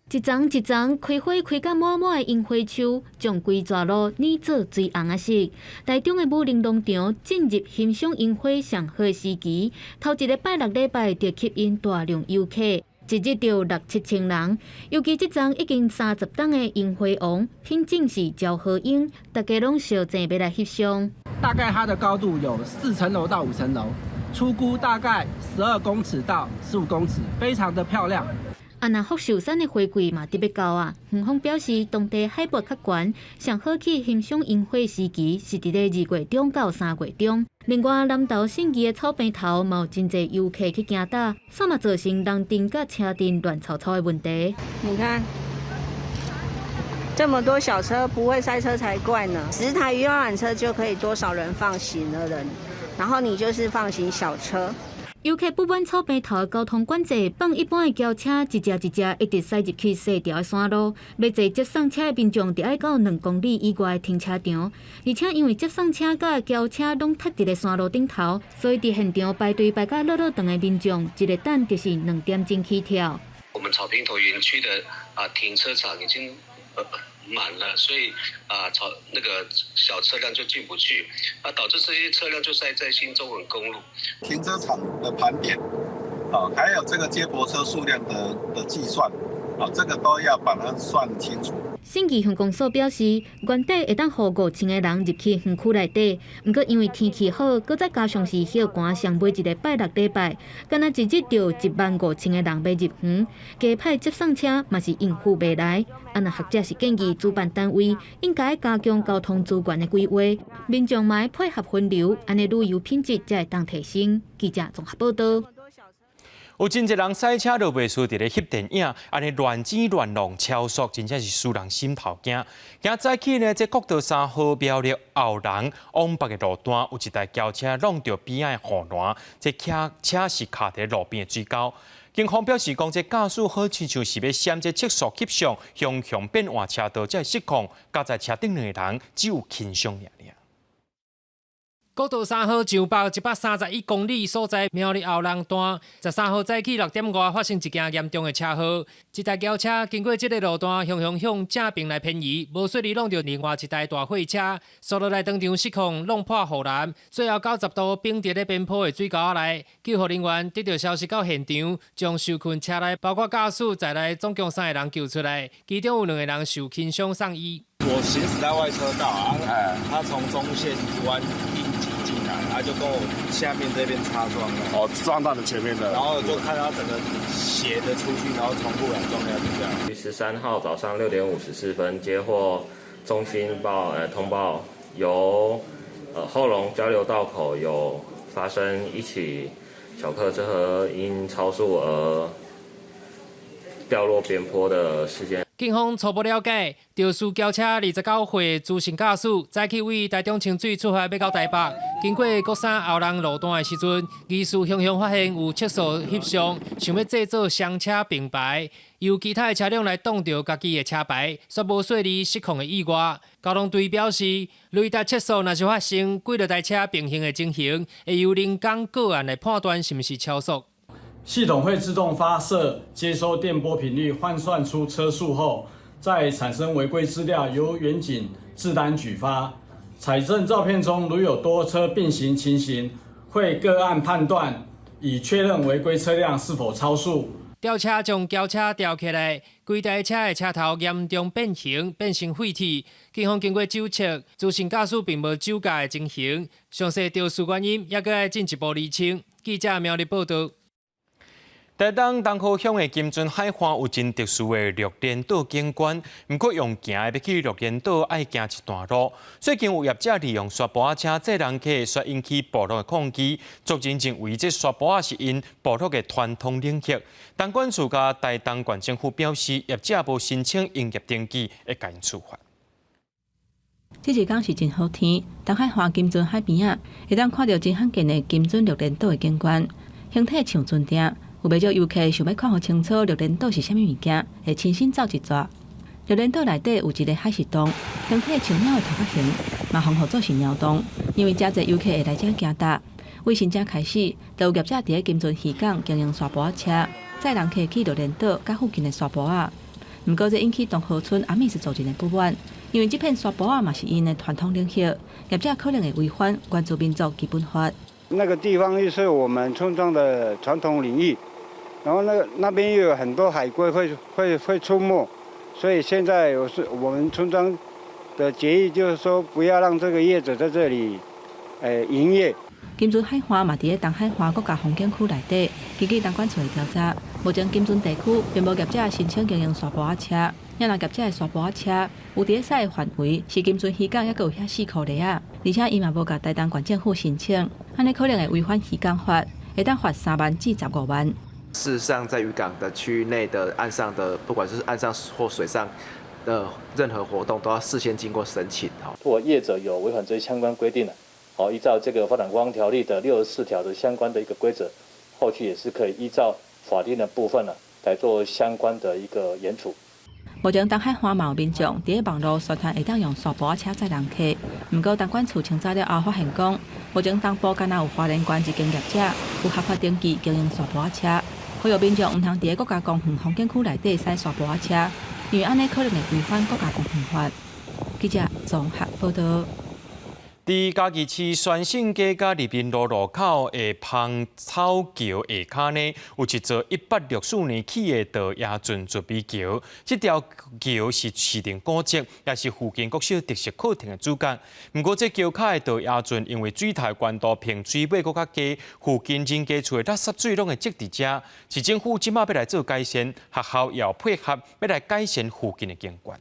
一叢一叢開花開甲滿滿的櫻花樹，將規逝路染做水紅仔色。台中的武陵農場進入欣賞櫻花上好的時期，頭一个拜六禮拜就吸引大量遊客，一日就六七千人。尤其這叢已經30冬的櫻花王，品種是昭和櫻，大家攏相爭欲來翕相。大概它的高度有4層樓到5層樓，粗估大概12公尺到15公尺，非常的漂亮。啊，若福壽山的花季嘛特別到啊，園方表示當地海拔較懸，上好去欣賞櫻花時期是佇咧2月中到3月中。另外，南投信義的草坪頭嘛有真濟遊客去行搭，煞嘛造成人陣佮車陣亂湊湊的問題。你看，這麼多小車不會塞車才怪呢。10台遊覽車就可以多少人放行的人，然後你就是放行小車。遊客不滿草坪頭的交通管制，放一般的轎車一隻一隻一直駛入去細條的山路，欲坐接送車的民眾著愛到2公里以外的停車場。而且因為接送車佮轎車攏塞佇咧山路頂頭，所以佇現場排隊排甲落落長的民眾，一个等就是2點鐘起跳。我們草坪頭園區的停車場已經滿了，所以草那個小車輛就進不去，導致這些車輛就塞在新中橫公路。停車場的盤點，還有這個接駁車數量的計算，這個都要把它算清楚。信義鄉公所表示，原底會當予5000個人入去園區內底，毋過因為天氣好，閣再加上是彼寒上尾一个拜六禮拜，敢若一日就1萬5千個人欲入園，加派接送車嘛是應付袂來。若學者是建議主辦單位應該加強交通資源的規劃，民眾嘛愛配合分流，按呢旅遊品質才會當提升。記者綜合報道。有真濟人駛車就袂輸佇咧翕電影，按呢亂剪亂弄超速，真正是使人心頭驚。今早起呢，這國道3號苗栗後龍往北的路段，有一台轎車挵著邊仔的護欄，這車車是卡佇路邊的水溝。警方表示講，這駕駛好親像是欲閃這測速翕相，雄雄變換車道，才會失控，軋在車頂兩個人只有輕傷爾爾。國道3號上北131公里所在苗栗後龍段，13號早起6點外發生一件嚴重的車禍。一台轎車經過這个路段，雄雄向正爿來偏移，無細膩挵著另外一台大貨車，紲落來當場失控，弄破護欄，最後90度反佇咧邊坡的水溝仔內。救護人員得到消息到現場，將受困車內包括駕駛在內總共三个人救出來，其中有兩個人受輕傷送醫。我行駛在外車道啊，他從中線彎硬擠進來，他就跟我下面這邊擦撞了。哦，撞到你前面的。然後就看他整個斜的出去，然後衝過來撞下去這樣。13號早上6點54分接獲中心通報，由後龍交流道口有發生一起小客車因超速而掉落邊坡的事件。警方初步了解，肇事轎車29歲朱姓駕駛，早起位台中清水出發欲到台北，經過國三後龍路段的時陣，疑似雄雄發現有測速翕相，想欲製造雙車並排，由其他的車輛來擋著家己的車牌，煞無細膩失控的意外。交通隊表示，雷達測速若是發生幾落台車並行的情形，會由人工個案來判斷是毋是超速。系統會自動發射接收電波頻率，換算出車速後，再產生違規資料，由員警製單舉發。採證照片中如有多車並行情形，會個案判斷，以確認違規車輛是否超速。吊車將轎車吊起來，規台車的車頭嚴重變形，變成廢鐵。警方經過酒測，朱姓駕駛並無酒駕的情形，詳細肇事原因猶閣愛進一步釐清。記者苗栗報道。台東東河鄉的金樽海岸有真特殊的綠連島景觀，毋過用行的欲去綠連島愛行一段路。最近有業者利用沙埔仔車載人客，煞引起部落的抗議，族人認為這沙埔仔是𪜶部落的傳統領域。東管處佮台東縣政府表示，業者無申請營業登記，會共𪜶處罰。這一工是真好天，東海岸金樽海邊仔，會當看著真罕見的金樽綠連島的景觀，形體像船埕。有袂少遊客想欲看予清楚綠連島是啥物物件，會親身走一逝。綠連島內底有一个海蝕洞，形體像貓的頭殼形，嘛予號做是貓洞，因為誠濟遊客會來遮行踏。為新正開始，就有業者佇咧金樽漁港經營沙埔仔車，載人客去綠連島佮附近的沙埔仔。毋過這引起東河村阿美斯族人的不滿，因為這片沙埔仔嘛是𪜶的傳統領域，業者可能會違反原住民族基本法。那個地方又是我們村莊的傳統領域。然後那邊又有很多海龜會出沒，所以現在我是我們村莊的決議就是說，不要讓這個業者在這裡營業。金樽海岸嘛佇咧東海岸國家風景區內底，根據東管處的調查，目前金樽地區並無業者申請經營沙埔仔車，若業者的沙埔仔車有佇咧駛的範圍是金樽漁港，猶閣有遐4箍里仔，而且伊嘛無共台東縣政府申請，按呢可能會違反漁港法，會當罰3萬至15萬。事實上，在漁港的區域內的岸上的，不管是岸上或水上的任何活動，都要事先經過申請。如果業者有違反這些相關規定的，依照這個發展觀光條例的64條的相關的一個規則，後續也是可以依照法定的部分呢，來做相關的一個嚴處。目前東海岸嘛有民眾佇咧網路宣傳會當用沙埔仔車載人客，毋過東管處清查了後發現講，目前東部敢若有花蓮縣一間業者有合法登記經營沙埔仔車，呼籲民眾毋通佇咧國家公園風景區內底駛沙埔仔車，因為按呢可能會違反國家公園法。記者綜合報道。佇嘉義市宣信街佮利民路路口的芳草橋下跤呢，有一座164年起的道爺圳自美橋。這條橋是市定古蹟，也是附近國小特色課程的主角。毋過，這橋跤的道爺圳因為水頭懸度平水尾閣較低，附近人家厝的垃圾水攏會積佇遮。市政府這馬欲來做改善，學校也有配合，欲來改善附近的景觀。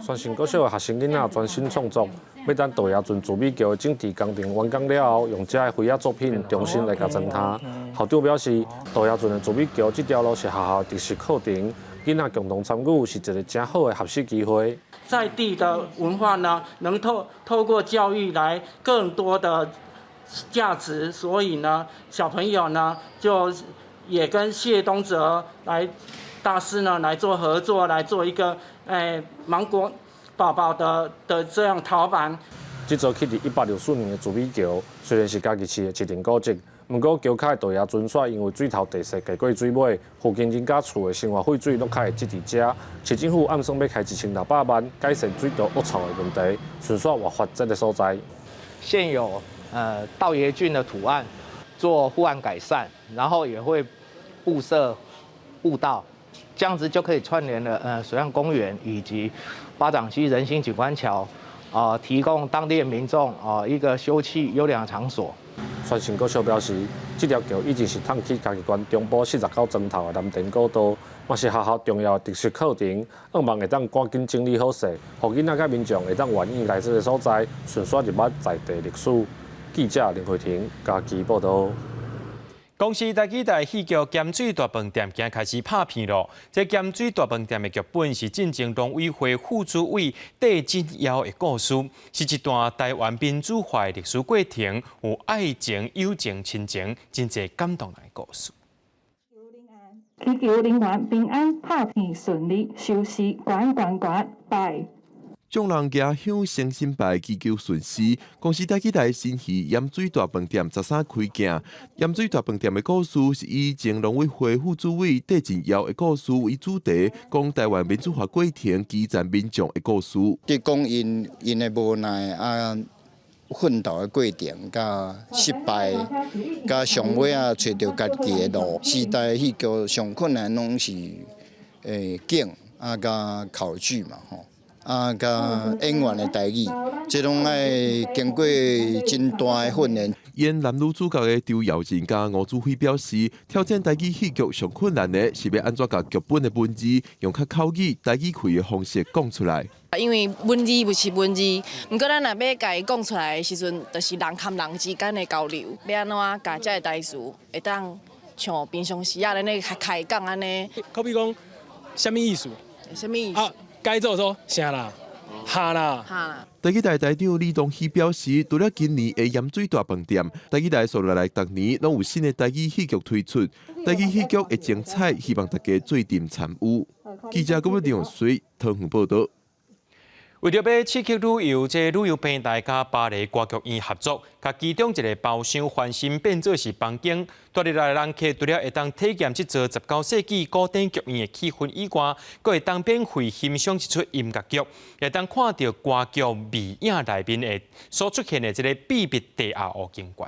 宣信國小的學生囡仔專心創作，欲等道爺圳自美橋的整治工程完工了後，用這个花仔作品重新來共裝奅。校長表示，道爺圳的自美橋這條路是學校特色課程，囡仔共同參與是一個誠好的學習機會。在地的文化呢，能透過教育來更多的價值，所以呢，小朋友呢就也跟謝東哲來大師呢來做合作，來做一個芒果寶寶的這樣陶板。這座起佇164年的自美橋，雖然是嘉義市的市定古蹟，毋過橋跤的道爺圳煞因為水頭地勢低過水尾，附近人家厝的生活廢水攏較會積佇遮。市政府暗算欲開1600萬改善水道惡臭的問題，順紲活化這个所在。現有道爺圳的圖案做護岸改善，然後也會佈設步道。這樣子就可以串聯了，水岸公園以及八掌溪人行景觀橋，提供當地的民眾啊一個休憩優良的場所。宣信國小表示，這條橋以前是通去嘉義縣中部49莊頭的南田古道，嘛是學校重要的特色課程。向望會當趕緊整理好勢，予囡仔佮民眾會當願意來這个所在，順紲入捌在地歷史。記者林慧婷嘉義報道。公視台語台戲劇《鹹水大飯店》今開始拍片囉。這鹹水大飯店的劇本是進前農委會副主委戴振堯的故事，是一段台灣民主化的歷史過程，有愛情、友情、親情，真濟感動人的故事。祈求人員平安，拍片順利，收視懸懸懸，拜。眾人舉香誠心拜，祈求順遂。公視台語台新戲《鹽水大飯店》13開鏡。鹽水大飯店的故事是以前農委會副主委戴振堯的故事為主題，講台灣民主化過程基層民眾的故事。佇講𪜶的無奈啊，奮鬥的過程，佮失敗，佮上尾仔揣著家己的路。時代戲劇上困難攏是景啊，佮考據嘛吼。啊，佮演員的台語，這攏愛經過真大的訓練。演男女主角的周耀仁佮吳祖輝表示，挑戰台語戲劇上困難的是欲按怎共劇本的文字用較口語、台語氣的方式講出來。因為文字不是文字，毋過咱若欲共伊講出來的時陣，就是人佮人之間的交流，欲按怎共這个台詞會當像平常時仔咱咧開講按呢。好比講，啥物意思？啥物意思？啊，該做說啥啦？哈啦。哈啦。台語台台長李東熙表示，除了今年的鹽水大飯店，台語台紲落來逐年攏有新的台語戲劇推出，台語戲劇會精彩，希望大家做陣參與。記者郭文水桃園報道。為著欲刺激旅遊，這旅遊平台佮巴黎歌劇院合作，共其中一个包廂翻新變做是房間，蹛入來的人客除了會當體驗這座19世紀古典劇院的氣氛以外，閣會當免費欣賞一齣音樂劇，會當看著歌劇魅影內面的所出現的這个秘密地下湖景觀。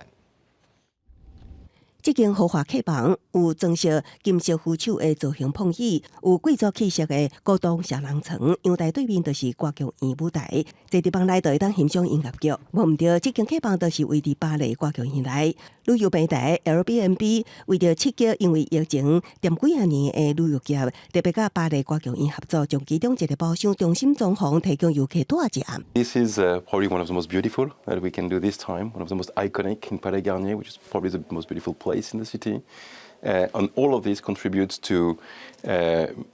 這間豪華客房有裝飾金色扶手的造型碰椅，有貴族氣息的古董雙人床，陽台對面就是歌劇院舞台。坐佇房內就會當欣賞音樂劇。無毋著，這間客房就是位佇巴黎歌劇院內。旅遊平台 Airbnb 為著刺激因為疫情恬幾仔年的旅遊業，特別佮巴黎歌劇院合作，將其中一個包廂重新裝潢，提供遊客蹛一暗。 This is probably one of the most beautiful that we can do this time, one of the most iconic in Palais Garnier, which is probably the most beautiful place in the city. And all of this contributes to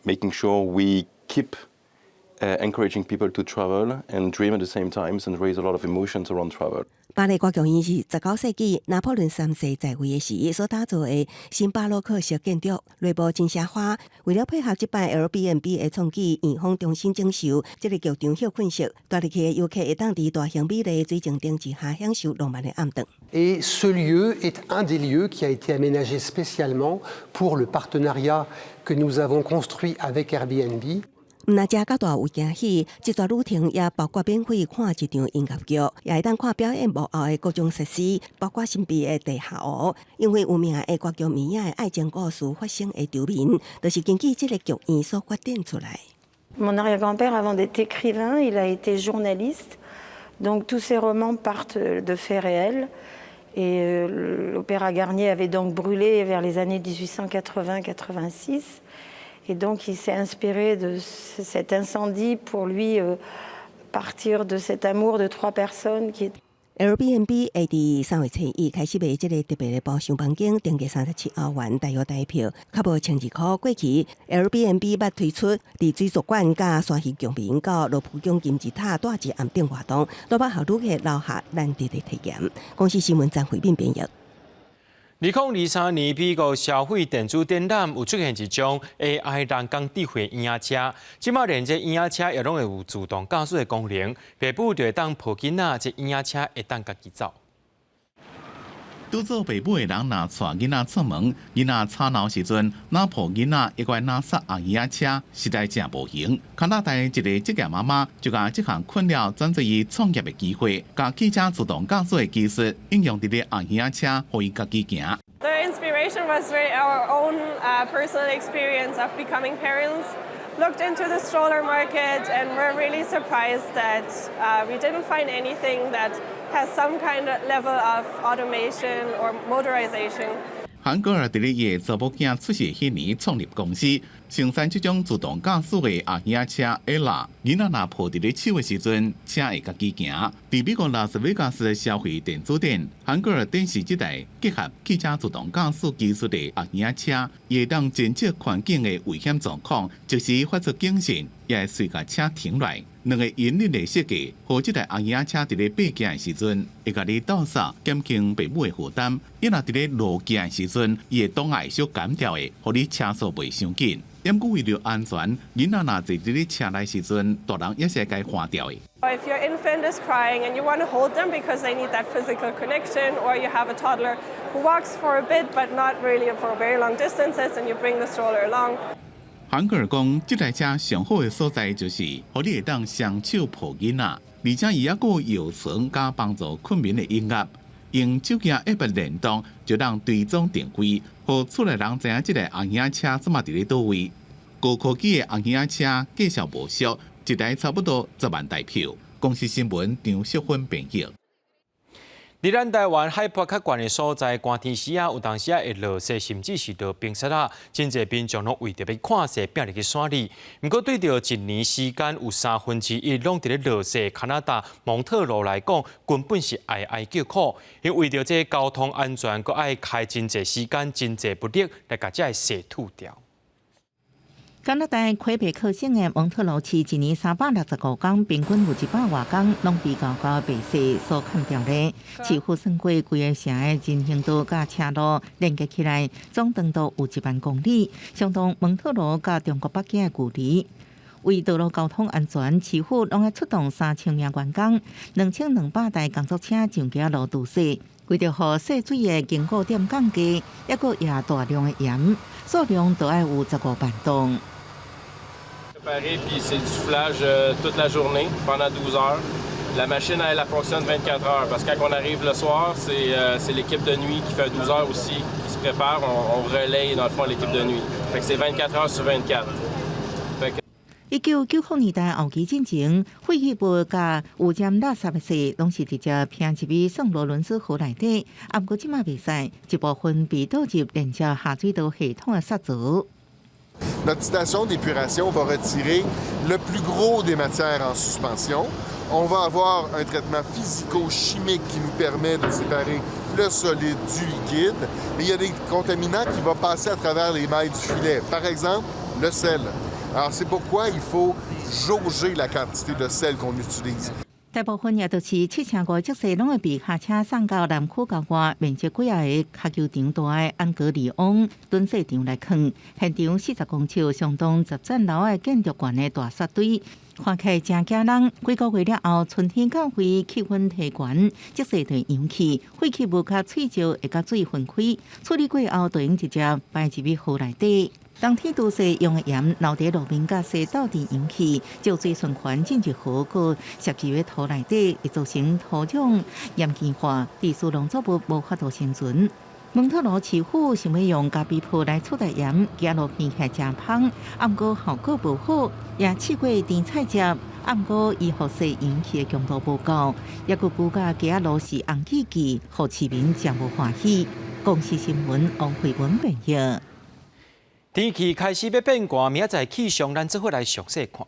making sure we keep Encouraging people to travel and dream at the same time and raise a lot of emotions around travel. 巴黎歌劇院是19世紀拿破崙三世在位的時所打造的新巴洛克式建築，內部真奢華。為了配合這擺 Airbnb 的創舉，院方重新整修這个劇場歇睏室，帶入去的遊客會當佇大型美麗水晶燈之下享受浪漫的暗頓。 Et ce lieu est un des lieux qui a été aménagé spécialement pour le partenariat que nous avons construit avec Airbnb. 毋但遮較大有驚喜，這逝旅程也包括免費看一場音樂劇，也會當看表演幕後的各種設施，包括神秘的地下湖。因為有名的歌劇迷影的愛情故事發生的場面，就是根據這个劇院所發展出來。 Mon arrière-grand-père, avant d'être écrivain, il a été journaliste. Donc tous ses romans partent de faits réels. Et l'Opéra Garnier avait donc brûlé vers les années 1880-86. Et donc il s'est inspiré de cet incendie pour lui partir de cet amour de trois personnes qui Airbnb 會佇3月初1開始賣這个特別的包廂房間，定價37歐元大約台票，較無12箍。過去 Airbnb 捌推出佇水族館佮鯊魚共鳴到羅浮宮金字塔蹛一暗頓活動，都捌予旅客留下難得的體驗。公視新聞張惠敏編譯。2023年美國消費電子展覽有出現一種 AI 人工智慧嬰仔車，這馬連這嬰仔車也攏會有自動駕駛的功能，爸母就會當抱囡仔，這嬰仔車會當家己走。拄做爸母的人，若帶囡仔出門，囡仔吵鬧時陣，若抱囡仔，抑閣若剎嬰仔車，實在誠無閒。加拿大一个職業媽媽就共這項困擾轉做伊創業的機會，共汽車自動駕駛的技術應用佇咧嬰仔車，予伊家己行。 The inspiration was really our own personal experience of becoming parents. Looked into the stroller market and we're really surprised that we didn't find anything that has some kind of level of automation or motorization. 韓國爾佇咧伊的查某囝出世彼年創立公司，生產這種自動駕駛的嬰仔車 Ella。囡仔若抱佇咧手的時陣，車會家己行。佇美國拉斯維加斯的消費電子展，韓國爾展示這台結合汽車自動駕駛技術的嬰仔車，伊會當偵測環境的危險狀況，即時發出警訊，也會隨共車停落來。兩个引擎的設計，予這台嬰仔車佇咧爬行的時陣，會共你鬥捒，減輕爸母的負擔；伊若佇咧落行的時陣，伊會擋會小減掉的，予你車速袂傷緊。毋過為著安全，囡仔若坐佇咧車內時陣，大人也是會共伊換掉的。 If your infant is crying and you want to hold them because they need that physical connection, or you have a toddler who walks for a bit but not really for very long distances, and you bring the stroller along. 韓國講，這台車上好的所在就是，予你會當雙手抱囡仔，而且伊猶閣有搖床佮幫助睏眠的音樂，用手機 App 聯動，就當追蹤定位，予厝內人知影這台嬰仔車這馬佇咧佗位。高科技的嬰仔車價數無俗，一台差不多10萬台票。公視新聞張淑芬編譯。佇咱台灣海拔較懸的所在，寒天時啊，有當時啊會落雪，甚至是落冰雪啊，真濟民眾攏為著欲看雪，拼入去山裡。毋過對著一年時間有1/3攏佇咧落雪，加拿大蒙特羅來講，根本是哀哀叫苦。因為著這交通安全，閣愛開真濟時間、真濟物力來共這个雪吐掉。加拿大魁北克省的蒙特羅市一年365天，平均有100外工攏被厚厚白雪所崁掉咧。市府算過規个城的人行道佮車路連結起來，總長度有1萬公里，相當蒙特羅佮中國北京的距離。為道路交通安全，市府攏愛出動3000名員工，2200台工作車上街路除雪。為著予雪水的凝固點降低，猶閣壓大量的鹽，數量都愛有15萬噸。 Puis c'est du soufflage toute la journée, pendant 12 heures. La machine, elle, elle fonctionne 24 heures parce que quand on arrive le soir, c'est l'équipe de nuit qui fait 12 heures aussi, qui se prépare. On relaye, dans le fond, l'équipe de nuit. Fait que c'est 24 heures sur 24. Fait que 1990年代後期進前，廢棄物佮污染垃圾的雪，攏是直接飄入去聖羅倫斯河內底。啊，毋過這馬袂使，一部分被倒入連接下水道系統的雪槽。 Notre station d'épuration va retirer le plus gros des matières en suspension. On va avoir un traitement physico-chimique qui nous permet de séparer le solide du liquide, mais il y a des contaminants qui vont passer à travers les mailles du filet. Par exemple, le sel. Alors c'est pourquoi il faut jauger la quantité de sel qu'on utilise. 大部分也就是七成五積雪攏會被跤車送到南區郊外面積幾仔个跤球場大的安格里翁蹲雪場來囥。現場40公尺相當10層樓的建築群的大雪堆，看起來誠驚人。幾個月了後，春天到位，氣溫提懸，積雪就會揚起，廢棄物佮碎石會佮水分開，處理過後，就用直接擺入去河內底。冬天都是用的鹽留佇路面佮雪鬥陣揚起，石水循環進入河閣涉入土內底，會造成土壤鹽鹼化，致使農作物無法度生存。蒙特羅市府想欲用咖啡泡來取代鹽，街路聞起來誠芳，毋過效果無好，也試過甜菜汁，毋過伊予雪揚起的強度無夠，抑閣估計街仔路是紅記記，予市民誠無歡喜。公視新聞王慧文編譯。天氣開始欲變寒，明仔載氣象，咱做伙來詳細看。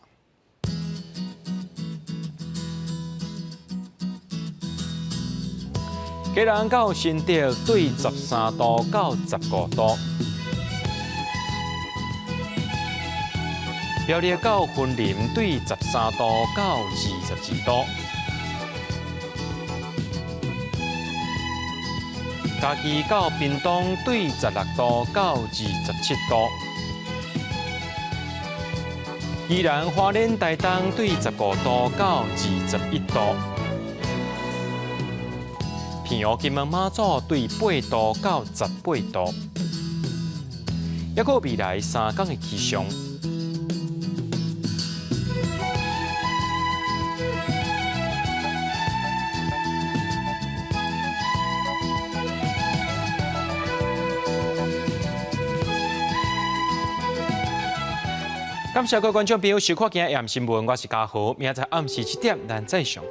基隆到新竹對13度到15度，苗栗到雲林對13度到22度，嘉義到屏東對16度到27度，宜蘭花蓮台東對15度到21度，澎湖金門馬祖對8度到18度，抑閣未來3工的氣象。感謝各位觀眾朋友收看今日的新聞，我是嘉豪，明仔載暗時7點，咱再相會。